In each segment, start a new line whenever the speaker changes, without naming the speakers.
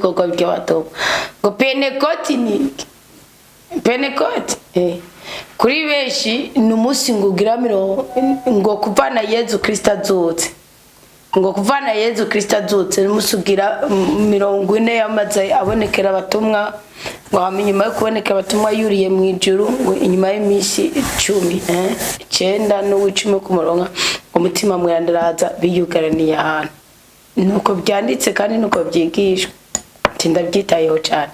Ibikorwa by'Abatumwa. Ngo Pentekoti ni iki? Pentekoti kuri benshi ni umunsi ngo ugira mirongo, ngo kuvana Yezu Kristo azutse, ngo kuvana Yezu Kristo azutse ni umunsi ugira 40 yamaze abonekera abatumwa, ngo hama inyuma yo kubonekera abatumwa yuriye mu ijuru, ngo inyuma y'iminsi 10, 9 n'uw'icumi ku murongo, ngo Mutima Mweranda araza biyugaraniye ahantu. Nuko byanditse kandi nuko byigishwa, ati ndabyitayeho cyane.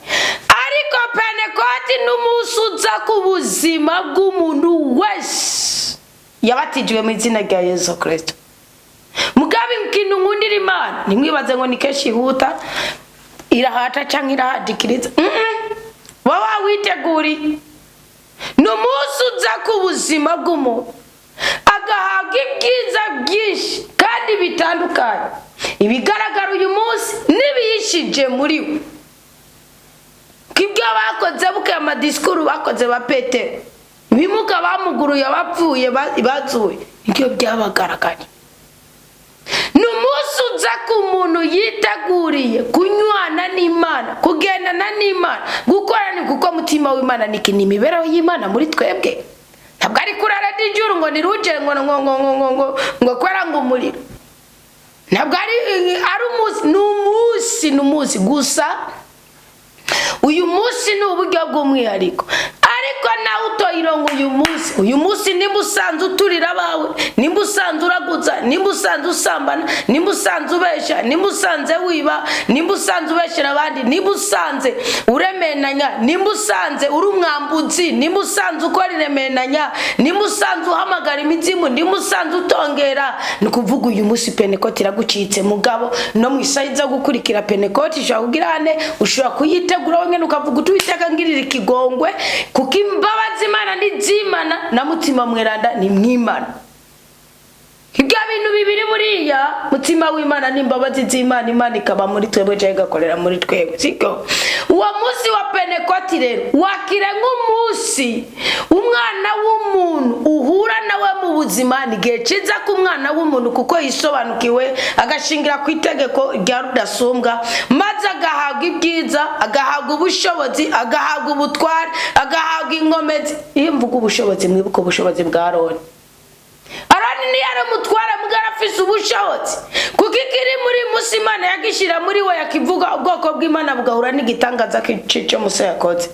Ariko Pentekoti ni umunsi uza ku buzima bw'umuntu wese yabatijwe mu izina rya Yesu Kristo. Mugabe ikintu nkundira Imana, ntimwibaze ngo ni kenshi ihuta, irahata cyangwa irahadikiriza. Waba witeguriye, ni umunsi uza ku buzima bw'umuntu agahabwa ibyiza byinshi kandi bitandukanye, ibigaragara uyu munsi n'ibihishije muri we. Ko ibyo bakoze bukeye, amadisikuru bakoze ba Petero, ibimuga bamuguruye, abapfuye bazuye, nibyo byabagaragaye. Ni umunsi uza ku muntu yiteguriye kunywana n'Imana, kugendana n'Imana, gukorana, kuko Mutima w'Imana ni ni imibereho y'Imana muri twebwe. Ntabwo ari kurara n'ijuru ngo niruje ngo kwera ngo umuriro. Ntabwo ari umunsi, ni umunsi, ni umunsi gusa. Uyu munsi ni uburyo bw'umwihariko, ariko nawe utoyirongo uyu munsi. Uyu munsi, nimba usanze uturira abawe, nimba usanze uraguza, nimba usanze usambana, nimba usanze ubeshya, nimba usanze wiba, nimba usanze ubeshyera abandi, nimba usanze uremenanya, nimba usanze uri umwambuzi, nimba usanze ukora iremenanya, nimba usanze uhamagara imizimu, nimba usanze utongera, ni ukuvuga uyu munsi Pentekoti iragucitse. Mugabo no mu isaha iza gukurikira Pentekoti ushobora kugira ane, ushobora kuyitegura wenyine, ukavuga uti: "Uwiteka, ngirira ikigongwe," kuko imbabazi Imana ni iz'Imana na Mutima Mweranda ni mwimana. Ibyo bintu bibiri buriya, Mutima w'Imana n'imbabazi z'Imana, Imana ikaba muri twebwe cyangwa igakorera muri twebwe, siko? Uwo munsi wa Pentekoti rero wakira nk'umunsi umwana w'umuntu uhura nawe mu buzima. Ni igihe cyiza ku mwana w'umuntu, kuko yisobanukiwe, agashingira ku itegeko rya Rudasumbwa, maze agahabwa ibyiza, agahabwa ubushobozi, agahabwa ubutware, agahabwa inkomezi. Iyo mvuga ubushobozi, mwibuke ubushobozi bwa Aroni. Aroni niyo ari umutware, mugara afise ubushobozi, kuko ikiri muri Musa Imana yagishyira muri we, yakivuga, ubwoko bw'Imana bugahura n'igitangaza cy'icyo Musa yakoze.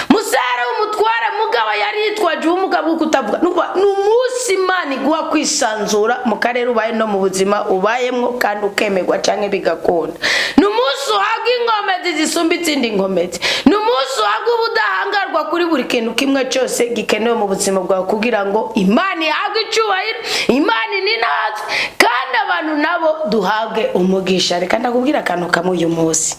Musa yari umutware, mugabo yari yitwaje ubumuga bwo kutavuga. Ni umunsi Imana iguha kwisanzura mu karere ubaye no mu buzima ubayemo, kandi ukemerwa cyangwa bigakunda. Ni umunsi uhabwa inkomezi zisumba izindi nkomezi. Ni umunsi uhabwa ubudahangarwa kuri buri kintu kimwe cyose gikenewe mu buzima bwawe, kugira ngo Imana ihabwe icyubahiro, Imana ininazwe, kandi abantu nabo duhabwe umugisha. Reka ndakubwira akantu kamwe uyu munsi.